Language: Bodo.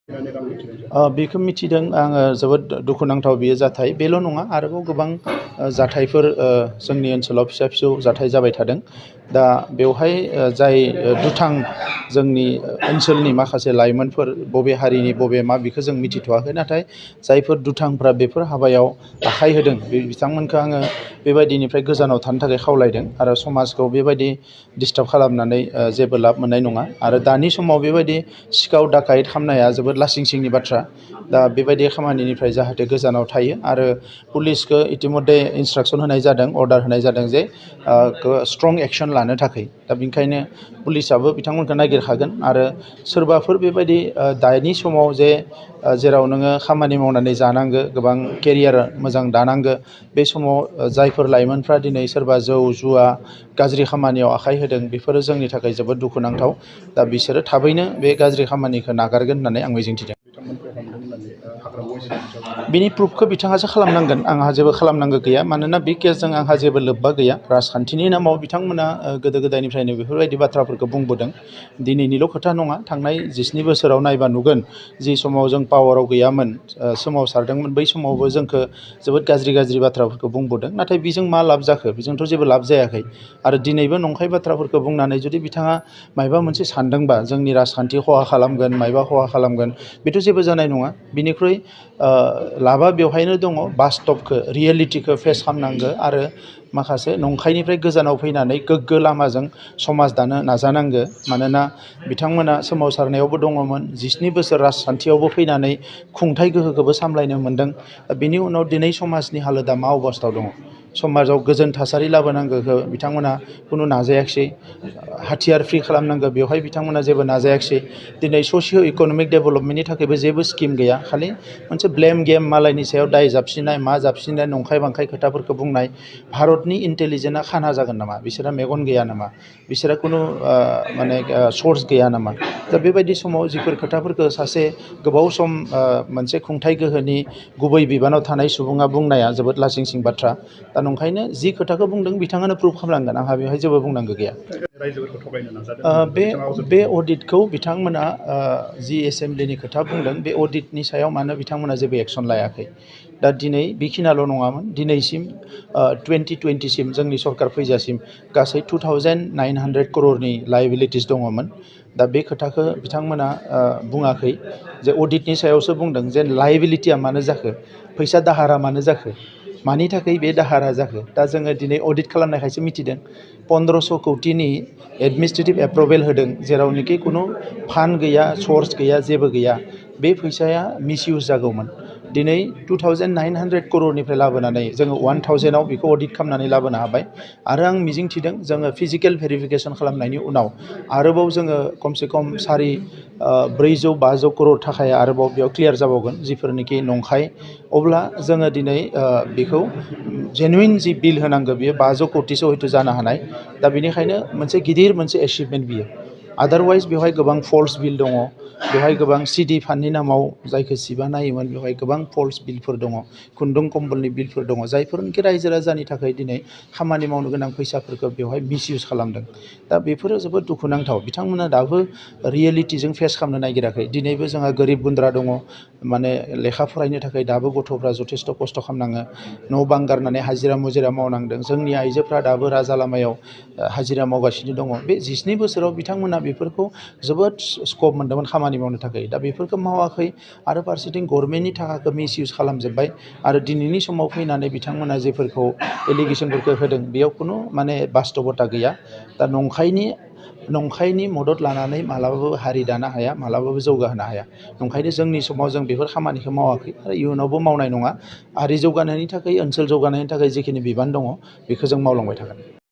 बेखौ मिथिदों आङो जोबोद दुखुनांथाव बेयो जाथाय बेल' नङा आरोबाव गोबां जाथायफोर जोंनि ओनसोलाव फिसा फिसौ जाथाय जाबाय थादों दा बेवहाय जाय दुथां जोंनि ओनसोलनि माखासे लाइमोनफोर बबे हारिनि बबे मा बेखौ जों मिथिथ'वाखै नाथाय जायफोर दुथांफ्रा बेफोर हाबायाव आखाइ होदों बिथांमोनखौ आङो बेबायदिनिफ्राय गोजानाव थानो थाखाय खावलायदों आरो समाजखौ बेबायदि डिस्टार्ब खालामनानै जेबो लाब मोननाय नङा आरो दानि समाव बेबायदि सिखाव दाखायत खालामनाया जोबोद लासिं सिंनि बाथ्रा दा बेबायदि खामानिनिफ्राय जाहाथे गोजानाव थायो आरो पुलिसखौ इतिमध्य इन्सट्राक्सन होनाय जादों अर्डार होनाय जादों जे स्ट्रं एक्सन लानो थाखाय दा बेनिखायनो पुलिसाबो बिथांमोनखौ नागिरखागोन आरो सोरबाफोर बेबायदि दानि समाव जे जेराव नोङो खामानि मावनानै जानांगो गोबां केरियार मोजां दानांगो बे समाव जायफोर लाइमोनफ्रा दिनै सोरबा जौ जुवा गाज्रि खामानियाव आखाइ होदों बेफोरो जोंनि थाखाय जोबोद दुखुनांथाव दा बिसोरो थाबैनो बे गाज्रि खामानिखौ नागारगोन होननानै आं मिजिंथिदों बिनि प्रुफखौ बिथाङासो खालामनांगोन आंहा जेबो खालामनांगौ गैया मानोना बे केसजों आंहा जेबो लोब्बा गैया राजखान्थिनि नामाव बिथांमोना गोदो गोदायनिफ्रायनो बेफोरबायदि बाथ्राफोरखौ बुंबोदों दिनैनिल' खोथा नङा थांनाय 19 बोसोराव नायबा नुगोन जि समाव जों पावाराव गैयामोन सोमावसारदोंमोन बै समावबो जोंखौ जोबोद गाज्रि गाज्रि बाथ्राफोरखौ बुंबोदों नाथाय बेजों मा लाब जाखो बेजोंथ' जेबो लाब जायाखै आरो दिनैबो नंखाय बाथ्राफोरखौ बुंनानै जुदि बिथाङा मायबा मोनसे सानदोंबा जोंनि राजखान्थि खहा खालामगोन मायबा खहा खालामगोन बेथ' जेबो जानाय नङा बिनिख्रुइ लाबा बेवहायनो दङ बास्तबखौ रियेलिटिखौ फेस खालामनांगौ आरो माखासे नंखायनिफ्राय गोजानाव फैनानै गोग्गो लामाजों समाज दानो नाजानांगौ मानोना बिथांमोना सोमावसारनायावबो दङमोन 19 बोसोर राजखान्थियावबो फैनानै खुंथाय गोहोखौबो सामलायनो मोन्दों बिनि उनाव दिनै समाजनि हालोदा मा अबस्थायाव दङ समाजाव गोजोन थासारि लाबोनांगौखौ बिथांमोना खुनु नाजायाखिसै हाथियार फ्रि खालामनांगौ बेवहाय बिथांमोना जेबो नाजायाखिसै दिनै ससिय' इक'नमिक डेभेलपमेन्टनि थाखायबो जेबो स्किम गैया खालि मोनसे ब्लेम गेम मालायनि सायाव दाय जाबसिननाय मा जाबसिननाय नंखाय बांखाय खोथाफोरखौ बुंनाय भारतनि इन्टेलिजेन्सआ खाना जागोन नामा बिसोरहा मेगन गैया नामा बिसोरहा खुनु माने सर्स गैया नामा दा बेबायदि समाव जिफोर खोथाफोरखौ सासे गोबाव सम मोनसे खुंथाय गोहोनि गुबै बिबानाव थानाय सुबुङा बुंनाया जोबोद लासिं सिं बाथ्रा दा नंखायनो जि खोथाखौ बुंदों बिथाङानो प्रुभ खालामनांगोन आंहा बेवहाय जेबो बुंनांगौ गैया बे अडिटखौ बिथांमोना जि एसेम्ब्लिनि खोथा बुंदों बे अडिटनि सायाव मानो बिथांमोना जेबो एक्सन लायाखै दा दिनै बेखिनियाल' नङामोन दिनैसिम 2020सिम जोंनि सरकार फैजासिम गासै 2900 करोड़नि लायबिलिटिस दङमोन दा बे खोथाखौ बिथांमोना बुङाखै जे अडिटनि सायावसो बुंदों जे लायबिलिटिया मानो जाखो फैसा दाहारा मानो जाखो मानि थाखाय बे दाहारा जाखो दा जोङो दिनै अडिट खालामनायखायसो मिथिदों 1500 कौटिनि एडमिनिस्ट्रेटिभ एप्रुभेल होदों जेरावनोखि खुनु फान्ड गैया सर्स गैया जेबो गैया बे फैसाया मिसइउज जागौमोन दिनै 2900 करोड़निफ्राय लाबोनानै जोङो 1000आव बेखौ अडिट खालामनानै लाबोनो हाबाय आरो आं मिजिंथिदों जोङो फिजिकेल भेरिफिकेसन खालामनायनि उनाव आरोबाव जोङो खमसे खम 400-500 करोड़ थाखाया आरोबाव बेयाव क्लियार जाबावगोन जिफोरनिखि नंखाय अब्ला जोङो दिनै बेखौ जेनुइन जि बिल होनांगौ बियो 500 कौटिसो हयथ' जानो हानाय दा बेनिखायनो मोनसे गिदिर मोनसे एचिभमेन्ट बियो आदारवाइज बेवहाय गोबां फल्स बिल दङ बेवहाय गोबां सिडि फान्डनि नामाव जायखौ सिबा नायोमोन बेवहाय गोबां फल्स बिलफोर दङ खुन्दुं कम्बलनि बिलफोर दङ जायफोरनिखि रायजो राजानि थाखाय दिनै खामानि मावनो गोनां फैसाफोरखौ बेवहाय मिसइउज खालामदों दा बेफोरो जोबोद दुखुनांथाव बिथांमोना दाबो रियेलिटिजों फेस खालामनो नागिराखै दिनैबो जोंहा गोरिब गुन्द्रा दङ माने लेखा फरायनो थाखाय दाबो गथ'फ्रा जथेस्थ' खस्थ' खालामनाङो न' बां गारनानै हाजिरा मुजिरा मावनांदों जोंनि आइजोफ्रा दाबो राजा लामायाव हाजिरा मावगासिनो दङ बे 19 बोसोराव बिथांमोना बेफोरखौ जोबोद स्कप मोन्दोंमोन खामानि मावनो थाखाय दा बेफोरखौ मावाखै आरो फारसेथिं गभर्नमेन्टनि थाखाखौ मिसइउज खालामजोब्बाय आरो दिनैनि समाव फैनानै बिथांमोना जेफोरखौ एलिगेसनफोरखौ होदों बेयाव खुनु माने बास्तबता गैया दा नंखायनि मदद लानानै मालाबाबो हारि दानो हाया मालाबाबो जौगाहोनो हाया नंखायनो जोंनि समाव जों बेफोर खामानिखौ मावाखै आरो इयुनावबो मावनाय नङा हारि जौगानायनि थाखाय ओनसोल जौगानायनि थाखाय जिखिनि बिबान दङ बेखौ जों मावलांबाय थागोन